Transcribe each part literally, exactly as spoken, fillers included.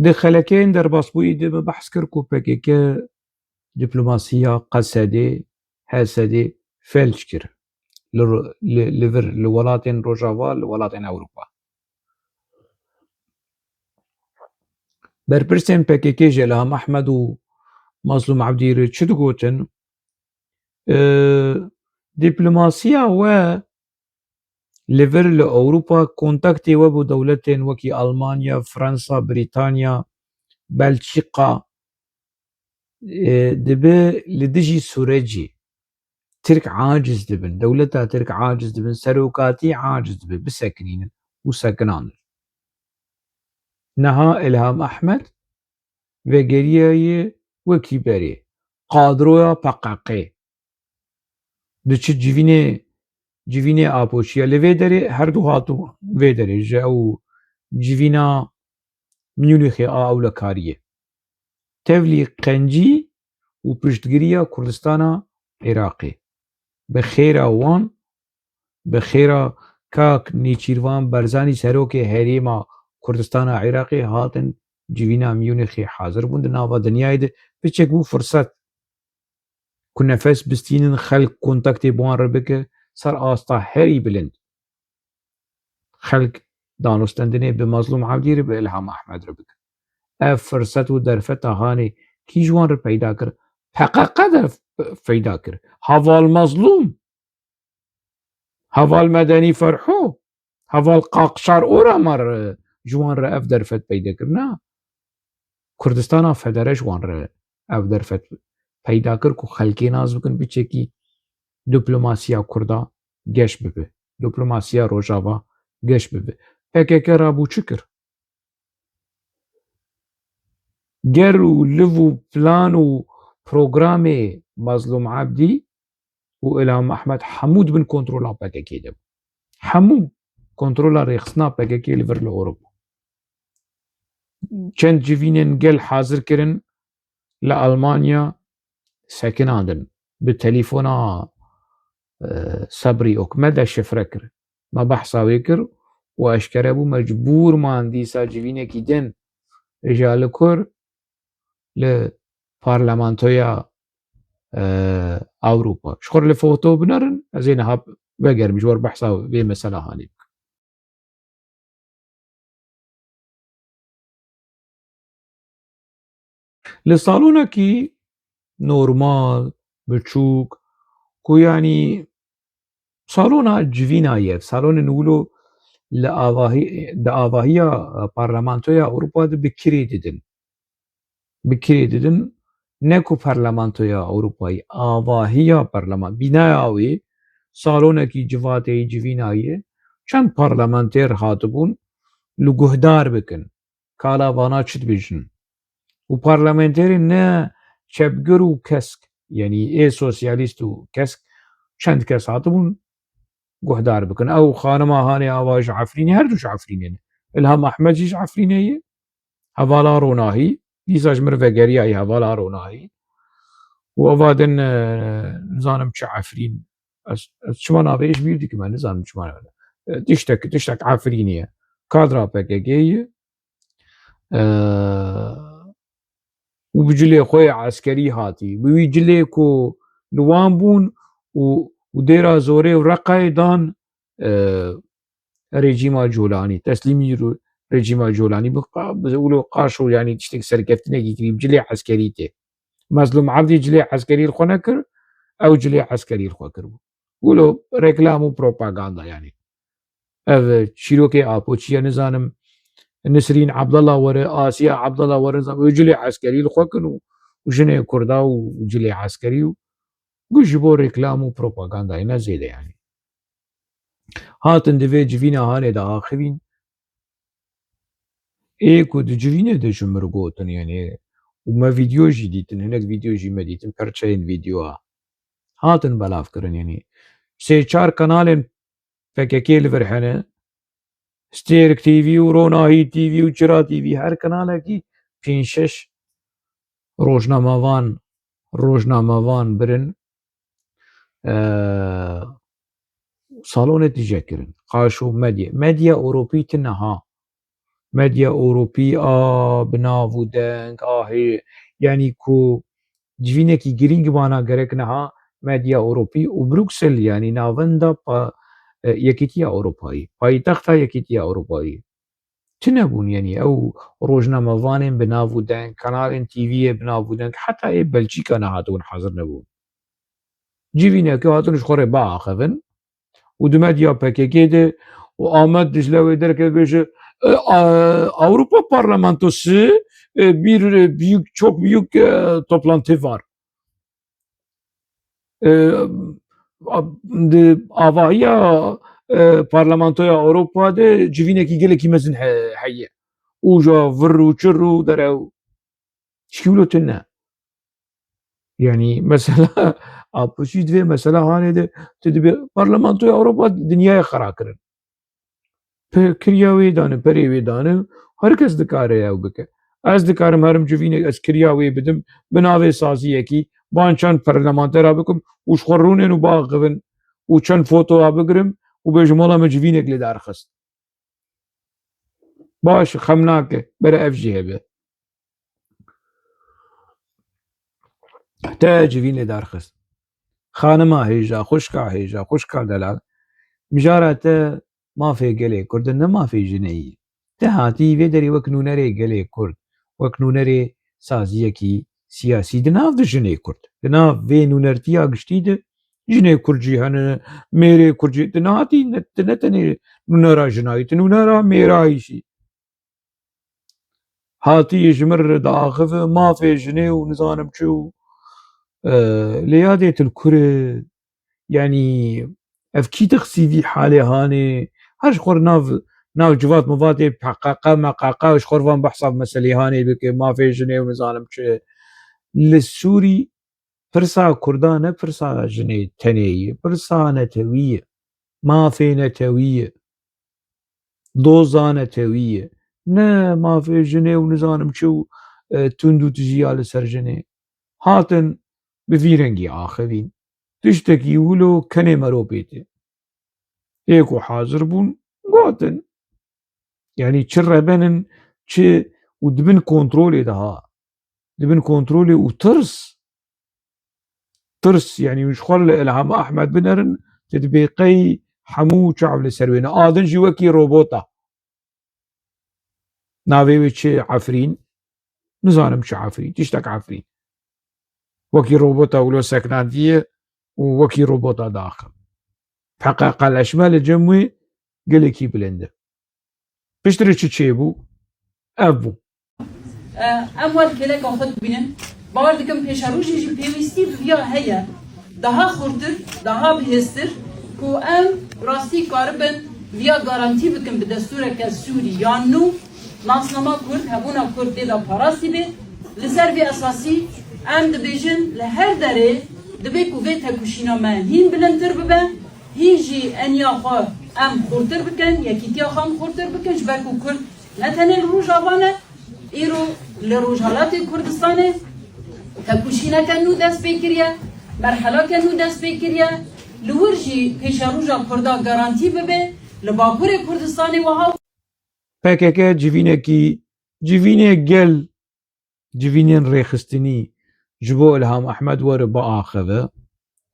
Di xelekeyên derbasbûyî de min behs kir ku P K K diplomasiya Qesedê, Hesedê felç kir li ro-, li, li vir, li welatên Rojava, li welatên Ewropa. Berpirsên P K K ji Ilham Ehmed û Mazlûm Ebdî re çi digotin? Ee, diplomasiya we li vir li Ewropa kontaktê we bi dewletên wekî Almanya, Fransa, Brîtanya, Belçîka, e, dibe li dijî Sûrecê. Tirk aciz dibin, dewleta Tirk aciz dibin, serokatî aciz dibe, bisekinînin û sekinandin. Niha Ilham Ehmed vegeriyaye wekî berê, kadroya P K K. Diçi civînê, civînê Apoçiya li vê derê, her du hatu vê derê, ji ew civîna Munîxê a ewlekariyê. Tevlî qencî û piştgiriya Kurdistana Iraqê. Bi xêra wan, bi xêra kak Nêçîrvan Barzanî serokê herêma Kurdistana Iraqê hatin civîna Munîxê hazir bûn di nava dinyayê de. Piçek bû firset ku nefes bistînin, xelk kontaktê bi wan re bike, ser asta herî bilind. Xelk danûstendinê bi Mazlûm Ebdî re, bi Ilham Ehmed re bike. Ev firset û derfeta hanê kî ji wan re peyda kir? P K K derf-, peyda kir. Heval Mazlûm, heval Medenî Ferho, heval Qaqşar Oramar ji wan re ev derfet peyda kir. Na. Kurdistana Federe ji wan re ev derfet peyda kir ku xelkê nas bikin, biçekî diplomasiya Kurda geş bibe, diplomasiya Rojava geş bibe. P K K rabû çi kir? Ger û liv û plan û programê Mazlûm Ebdî û Ilham Ehmed hemû di bin kontrola P K K de bû. Hemû kontrola rêxistina P K K li vir li Ewropa. Çend civînên gel hazir kirin, li Almanya sekinandin. Bi telefona, e, Sebrî Okme de şifre kir. Me behsa wê kir û eşkere bû, mecbûr man dîsa civînekî din ji Alikur li parlamentoya, e, Ewropa. Ji xwe re li foto binerin, ez ê niha vegerim, ji we re behsa vê mesela hanê bikim. Li salonekî normal, biçûk, ku yanî salona civîna ye, salonên wilo li avahî-, di avahiya Parlamentoya Ewropa de bi kirê didin. Bi kirê didin, ne ku Parlamentoya Ewropayê, avahiya parleman-, bînaya wê salonekî civateyî civîna ye, çend parlamenter hatibûn li guhdar bikin. Kala vana çi dibêjin? Û parlamenterên ne çepgir û kesk, yanî ê sosyalîst û kesk, çend kes hatibûn guhdar bikin. Ew xanima hanê ava ji Efrînê, her du ji Efrînê ne. Ilham Ehmed jî ji Efrînê ye. Hevala Ronahî, dîsa ji min re vegeriyayî hevala Ronahî. Û eva din, e, nizanim çi Efrîn. Ez, ez çima navê ji bîr dikim, ez nizanim çima navê. E, tiştek, tiştek Efrînî ye. Kadra P K K'ê ye. E, û bi cilê xwe yê eskerî hatî. Bi wî cilê ku li wan bûn û, û dêra Zorê û Reqayê dan, e, rejîma Colanî, teslîmî ro-, rejîma Colanî bi qa-, bi wilo qaşo, yanî tiştek serkeftinekî kirî, bi cilê eskerî tê. Mezlûm Ebdî cilê eskerî li xwe nekir, ew cilê eskerî li xwe kiribû. Wilo reklam û propaganda yanî. Ev çîrokê Apoçiye nizanim, Nisrîn Abdallah were, Asiya Abdallah were, nizanim, ew cilê eskerî li xwe kin û, û jinê Kurda û cilê eskerî û gu ji bo reklam û propagandayê ne zêde yanî. Hatin di vê civîna hanê de axivîn. Ê ku di civînê de ji min re gotin, yanî, û me vîdeo jî dîtin, hinek vîdeo jî me dîtin, perçeyên vîdeoya hatin belav kirin, yanî sê çar kanalên P K K li vir hene, Stêrk T V û Ronahî T V û Çira T V, her kanalekî pênc şeş rojnamevan, rojnamevan birin, e, salonê tije kirin. Qaşo medya. Medya Ewropî tine ha. medya Ewropî a bi nav û deng a hê-, yanî ku civînekî girîng bana gerek niha medya Ewropî û Bruksel, yanî navenda pa-, e, Yekîtiya Ewropayî, paytexta Yekîtiya Ewropayî. Tune bûn, yanî ew rojnamevanên bi nav û deng, kanalên T V'yê bi nav û deng, heta ê Belçîka nehatibûn hazir nebûn. Civîneke hatin ji xwe rê biaxivin û di medya P K K de û Amed Dicle wê derke bêje, e, a, Avrupa Parlamentosu, e, bir, e, büyük, çok büyük, e, toplantı var. E, a, di avahiya, e, Parlamentoya Ewropa de civînekî gelekî mezin he-, heye. Û ja vir û çir û derew. Çikî wilo tune. Yanî mesela, a piştî divê mesela hanê de tu dibê Parlamentoya Ewropa dinyayê xera kirin. Pe-, kiriya wê dane, perê wê dane, her kes dikare ew bike. Ez dikarim herim civînek, ez kiriya wê bidim, bi navê saziyekî, ban çend parlamentera bikim û ji xwe rûnên û biaxivin û çend fotoya bigirim û bêjim, wela me civînek lê derxist. Baş, xem nake, bere ev jî hebe. Te civînê derxist. Xanima hêja, xwişka hêja, xwişka delal. Mijara te mafê gelê Kurd e, ne mafê jinê yî. Te hatî vê derê wek nûnerê gelê Kurd, wek nûnerê saziyekî siyasî di nav de jinê Kurd. Di nav vê nûnertiya giştî de jinê Kurd jî hene, mêrê Kurd jî. Tu nehatî, ne, tu ne tenê nûnera jinayî, tu nûnera mêrayî jî. Hatî ji min re diaxive mafê jinê û nizanim çi û, e, lê yadê tu li kur e, yanî ev kî dixsî vî halê hanê, her ji xwe re nav, nav civat mivatê P Q Q, M Q Q, ji xwe re van behsa meselê hanê bike, mafê jinê û nizanim çi. Li Sûrî pirsa Kurda ne pirsa jinê tenê ye, pirsa netewî ye, mafê netewî ye, doza netewî ye. Ne mafê jinê û nizanim çi û, e, tund û tijî ya li ser jinê. Hatin bi vî rengî axivîn. Tiştekî wilo kenê mero pê tê. Ê ku hazir bûn, gotin. Yanî çi reben in, çi û di bin kontrolê de ha. Di bin kontrolê û tirs. Tirs, yanî ji xwe li Ilham Ahmed binerin, tu dibê qey hemû çav li ser wê ne. A din jî wekî robota. Navê wê çi? Efrîn? Nizanim çi Efrîn. Tiştek Efrîn. Wekî robota wilo seknandiye û wekî robota daxim. P Q Q leşme li cem wê gelekî bilind e. Piştre çi çêbû? Ev bû. E, em wer kêleka xwe dibînin. Bawer dikim pêşerojê jî pêwîstî bi viya heye. Daha xurtir, daha bihêztir ku em rastî karibin viya garantî bikin bi destûreke Sûrî yan nû, nasnama Kurd, hebûna Kurd tê de parastî bê. Li ser vê esasî em dibêjin li her derê divê ku vê tekoşîna me hîn bilindtir bibe, hîn jî eniya xwe em xurtir bikin, yekîtiya xwe em xurtir bikin, ji ber ku Kurd ne tenê li Rojava ne, îro li Rojhelatê Kurdistanê tekoşîneke nû dest pê kiriye, merhelake nû dest pê kiriye, li wir jî pêşeroja Kurda garantî bibe, li Bakurê Kurdistanê wiha. P K K civînekî, civînê gel, civînên rêxistinî ji bo Ilham Ahmed were biaxive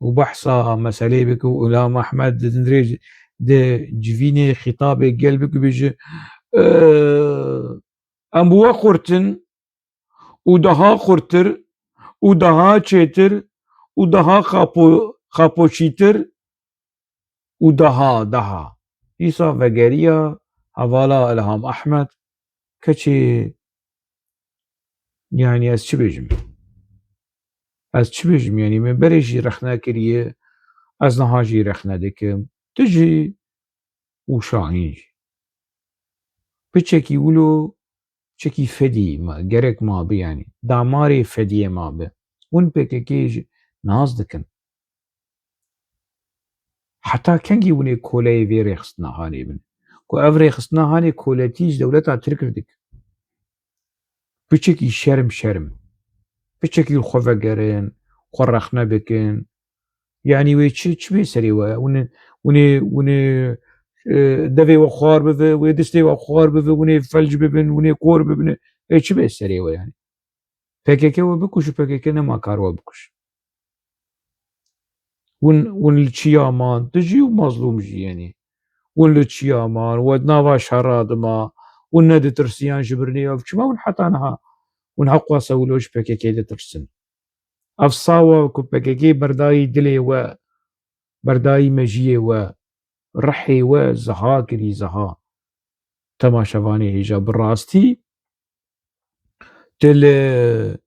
û behsa meselê bike û Ilham Ahmed di dirêj, di civînê xîtabê gel bike, bêje, e, em bi we xurt in û daha xurtir û daha çêtir û daha xapo-, xapoşîtir û daha, daha. Dîsa vegeriya hevala Ilham Ahmed, keçê, yanî ez çi bêjim? Ez çi bêjim? Yanî min berê jî rexne kiriye, ez niha jî rexne dikim. Tu jî û Şahîn jî. Piçekî wilo, piçekî fedî ma, gerek ma bi, yanî damarê fediyê ma bi. Hûn P K K jî nas dikin. Heta kengî hûn ê koleyê vê rêxistina hanê bin? Ku ev rêxistina hanê koletî ji dewleta Tirk re dikin. Piçekî şerm şerm. Piçekî li xwe vegerin, xwe rexne bikin. Yanî wê çi, çi bê serê we? Hûn ê, hûn ê, hûn ê e, devê we xwar bibe, wê distê we xwar bibe, hûn ê felc bibin, hûn ê kor bibin. Ê çi bê serê we yani? P K K we bikuş û P K K nema kar we bikuş. Hûn, hûn li çiya man, tu jî û mazlûm jî yani. Hûn li çiya man, we di nava şera dima, hûn ne ditirsiyan ji birinê ev çima hûn heta niha, hûn heqwa se wilo ji P K K ditirsin. Ev sawa ku P K K berdayî dilê we, berdayî mejiyê we, rihê we ziha kirî ziha. Temaşevanê hêja bi rastî, tu li,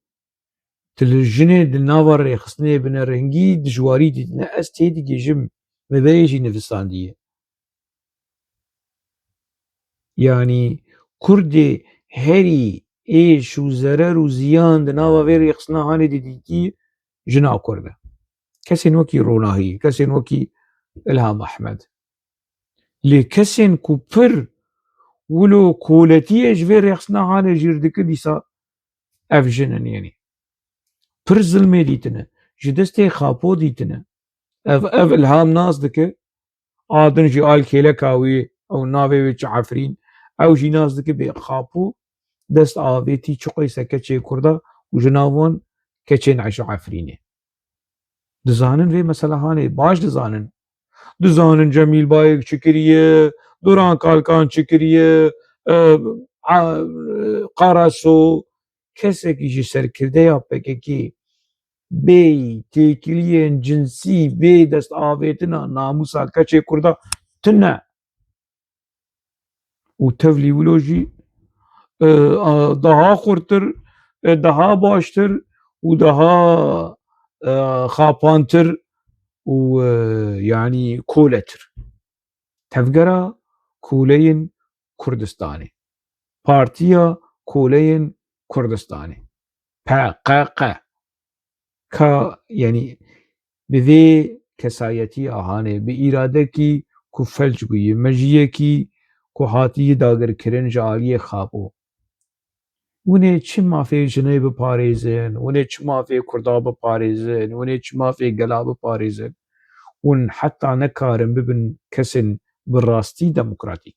tu li jinê di nava rêxistinê bi nerengî dijwarî dîtine. Ez tê digihîjim, me berê jî nivisandiye. Yanî Kurdê herî êş û zerer û ziyan di nava vê rêxistina hanê de dîtî jina Kurd e. Kesên wekî Ronahî, kesên wekî Ilham Ahmed. Lê kesên ku pir wilo koletiyê ji vê rêxistina hanê jîr dike dîsa ev jin in, yanî pir zilmê dîtine, ji destê Xapo dîtine. Ev, ev Ilham nas dike, a din jî al kêleka wî, ew navê wê çi Efrîn, ew jî nas dike bê Xapo dest avêtî çi qeyse keçê Kurda û ji nav wan keçên Eşo Efrînê. Dizanin vê mesela hanê, baş dizanin. Dizanin Cemîl Bayik çi kiriye, Duran Kalkan çi kiriye, e, a, e, Karaso, kesekî ji serkirdeya P K K bêyî têkiliyên cinsî, bê dest avêtina namûsa keçê Kurda tune. Û tevlî wilo jî, e, a, daha xurtir, e, daha baştir û daha, e, xapantir û, e, yanî koletir. Tevgera Koleyên Kurdistanê. Partiya Koleyên Kurdistanê. P K K. Ka, yanî bi vê kesayetî a hanê, bi îradekî ku felç bûyî, mejiyekî ku hatî dagirkirin ji aliyê Xapo. Hûn ê çi mafê jinê biparêzin, hûn ê çi mafê Kurda biparêzin, hûn ê çi mafê gela biparêzin. Hûn heta nekarin bibin kesên bi rastî demokratîk.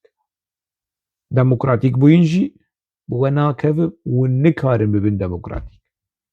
Demokratîk bûyîn jî bi we nakeve, hûn nikarin bibin demokratîk.